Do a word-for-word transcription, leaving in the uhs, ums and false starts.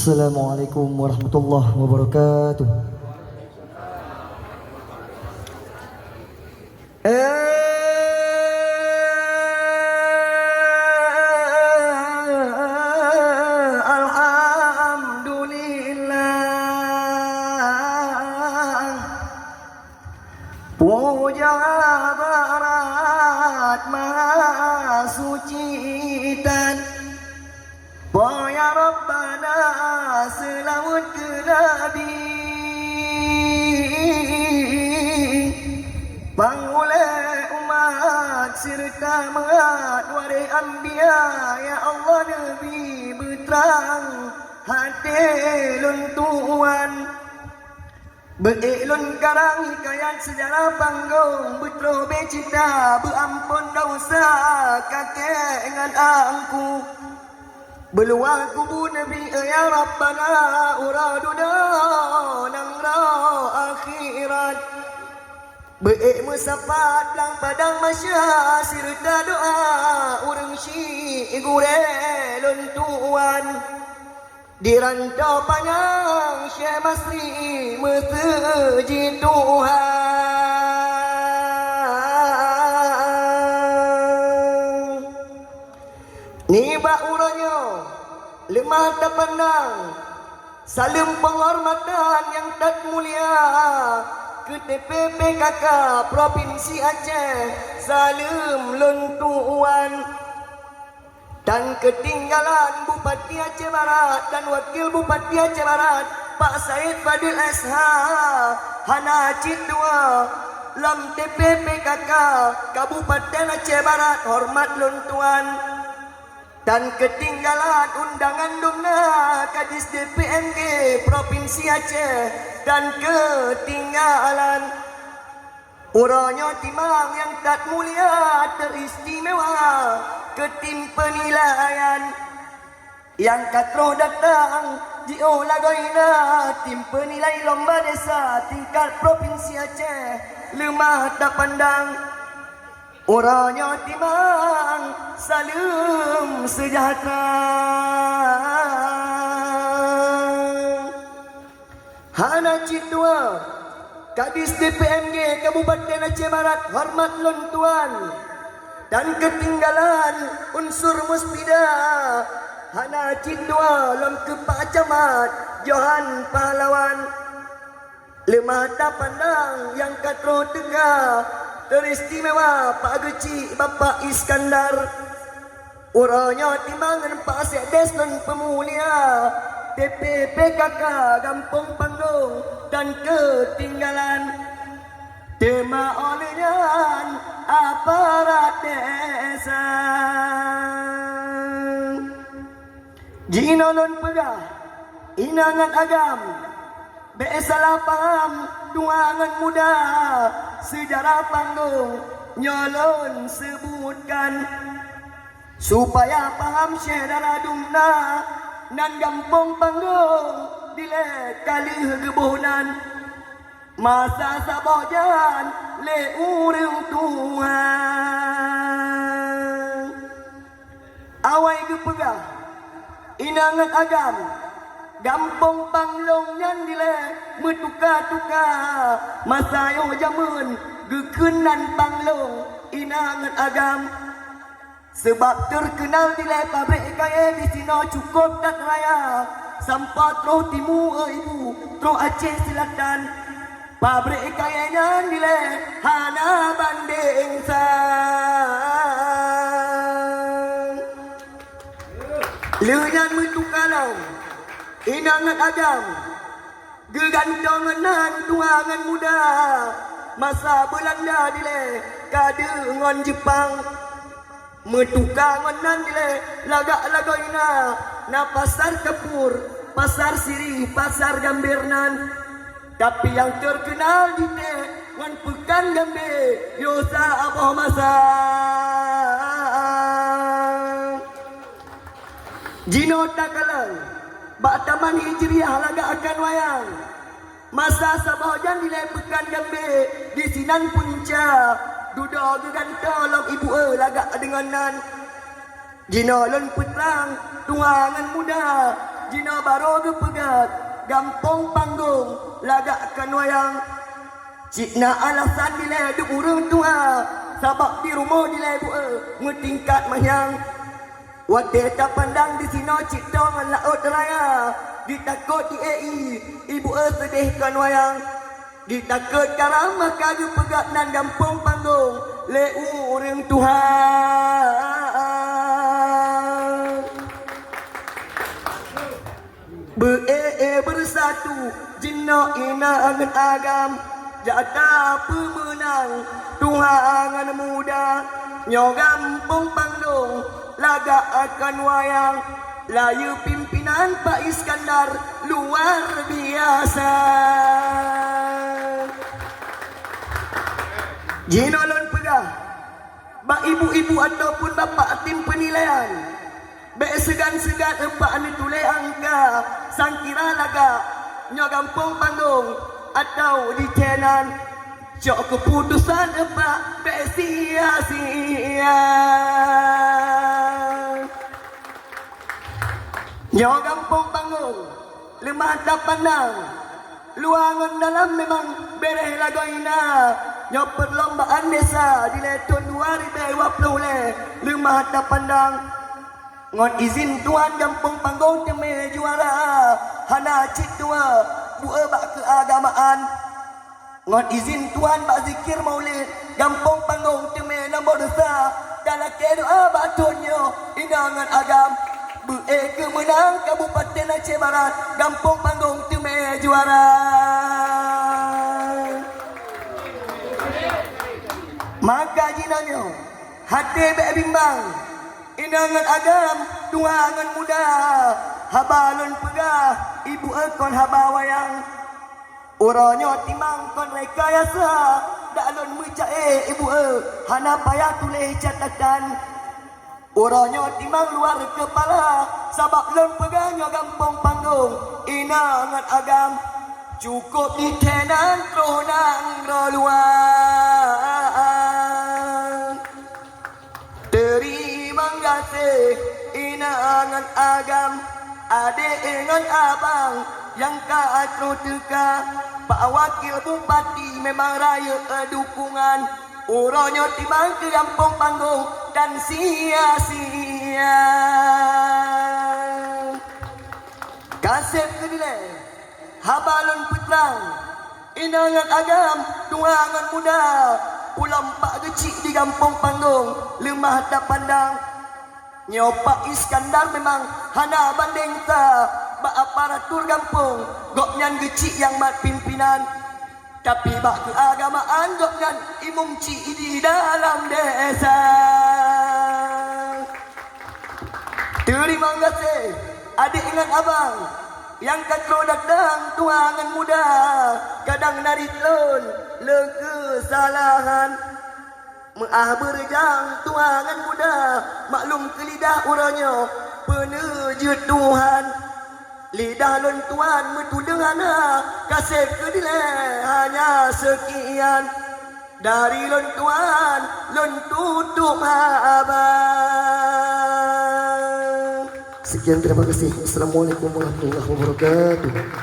Assalamualaikum warahmatullahi wabarakatuh. Alhamdulillah. Puja barat maha suci tan. Poh ya Rabbana, seulaweuet keu Nabi, pangulée umat sireuta meuhat waréh anbiya. Ya Allah, neubi beutrang até lôn tuan. Beuék lôn karang hikayat seujarah panggong, beutroh bé cita, beuamphon desya kakée ngon angku. Beuluwa kubu Nabi, ya Rabbana, uroe dudoe nanggroe akhirat. Beuék meusapat lam padang mahsyar sireuta doa ureuëng syiek gurée lôn tuan. Di rantau panyang Syekh Masri meuseujid Tuhan. Nibak uroe nyoe leumah tapandang saleuem peunghormatan nyang that mulia keu T P P K K Propinsi Aceh, saleuem lôn tuan. Dan keutinggalan Bupati Aceh Barat dan Wakil Bupati Aceh Barat, Pak Said Fadil S H, hana cit dua lam T P P K K Kabupaten Aceh Barat, horeumat lôn tuan. Dan keutinggalan undangan dumna Kadis D P M G Propinsi Aceh, dan keutinggalan uroe nyoe timang nyang that mulia teuistimewa keu tim peunilaian nyang ka troh datang jiôh lagoina tim peunilai lomba desa tingkat Propinsi Aceh. Leumah tapandang uroe nyoe timang saleuem seujahteura. Hana cit dua Kadis D P M G Kabupaten Aceh Barat, horeumat lôn tuan. Dan keutinggalan unsur muspida, hana cit dua lom keu Pak Camat Johan Pahlawan. Leumah tapandang nyang ka troh teuka teuistimewa Pak Geuchik Bapak Iskandar. Uroe nyoe timang ngon Pak Sekdes lôn peumulia T P P K K Gampông Panglong dan keutinggalan. Teuma óh lheueh nyan aparat desa. Jinoe lôn peugah, inong ngon agam, bék salah paham tuha ngon muda, seujarah Panglong nyoe lôn seubutkan. Supaya paham syedara dumna nan Gampông Panglong dilée ka lheueh geuboh nan. Masa saboh jan lé ureuëng tuha. Awai geupeugah, inong ngon agam, Gampông Panglong nyan dilée meutuka-tuka. Masa yoh jamén geukheun nan Panglong, inong ngon agam. Seubab teukeunal dilée pabrék kayée disinoe cukôp that raya, sampoe troh timu, eh, ibu, troh Aceh Seulatan. Pabrék kayée nyan dilée hana bandéng sang. Lheueh nyan meutuka lom, inong ngon agam, geugantoe ngon nan tuha ngon muda. Masa Beulanda dilée ka deuk ngon Jeupang. Meutuka ngon nan dilée lagak lagoina, na Pasar Kapur, Pasar Sirih, Pasar Gambir nan. Tapi nyang teukeunal jitéh ngon Peukan Gambé, yoh saboh masa. Jinoe takalon bak Taman Hijriah lagak akan wayang. Masa saboh jan dilée Peukan Gambé, disinan punca dudoe geugantoe lom ibu, eh, lagak deungon nan. Jinoe lôn peutrang tuha ngon muda, Jinoe barô geupeugah gampông Panggong lagak kon wayang. Cit na alasan dilèe duek ureueng tuha, sabab di rumoh dilèe bu-e meutingkat mahiang. Watèe tapandang disinoe cit tô ngon laôt raya, jitakot di éi, ibu-e seudeh kon wayang. Jitakot karam maka geupeugah nan gampông Panggong lé ureueng tuha. Beu-e-e beusatu jinoe inong ngon agam, jak tapeumeunang tuha ngon muda. Nyoe gampông Panggong lagak kon wayang, layeue pimpinan Pak Iskandar luar biasa. Jinoe lôn peugah, bak ibu-ibu ataupun bapak tim penilaian, bèk seugan-seugan eumpak neutuléh angka sangkira lagak nyoe gampông Panggong atawa di Thailand. Cok keuputosan eumpak bèk sia-sia. Nyoe gampông Panggong, leumah tapandang. Luwa ngon dalam memang bèrèh lagoina. Nyoe peulombaan desa dilèe thôn dua ribèe dua ploh lhèe, leumah tapandang. Ngon izin Tuhan gampông Panggong teumè juara, hana cit dua, bu-e bak keuagamaan. Ngon izin Tuhan bak zikir maulid, gampông Panggong teumè nombor sa, dan lakèe doa bak thôn nyoe, inong ngon agam. Beu-e keumeunang Kabupaten Aceh Barat, gampông Panggong teumè juara. Maka jinoe nyoe, até bèk bimbang, inong ngon agam, tuha ngon muda. Haba lôn peugah, ibu-e kon haba wayang. Uroe nyoe timang kon rekayasa, dak lôn meuca'e ibu-e, hana payah tuléh catatan. Uroe nyoe timang luar keupala, sabab lôn peugah nyoe gampông Panggong, inong ngon agam. Cukôp di Thailand troh nanggroe luwa. Teurimong gaséh inong ngon agam, adék ngon abang nyang ka troh teuka. Pak Wakil Bupati memang rayeuk dukungan. Uroe nyoe timang keu gampông Panggong dan sia-sia. Ka sép keu dilèe, haba lôn peutrang, inong ngon agam, tuha ngon muda, pulang pak geuchik di gampông Panggong, leumah tapandang. Nyoe Pak Iskandar memang hana bandeng sa bak aparatur gampông, gobnyan geuchik nyang mat pimpinan. Tapi bak keuagamaan gobnyan imum chik di dalam desa. Teurimong gaséh, adék ngon abang, nyang ka troh datang tuha ngon muda, kadang na ritlon lé keusalahan. Meu'ah beureujang tuha ngon muda, maklum keu lidah uroe nyoe peuneujeuet Tuhan. Lidah lôn tuan meutudeung hana, ka sép keu dilèe hanya seukian. Dari lôn tuan lôn tutup haba. Sekian, terima kasih. Assalamualaikum warahmatullahi wabarakatuh.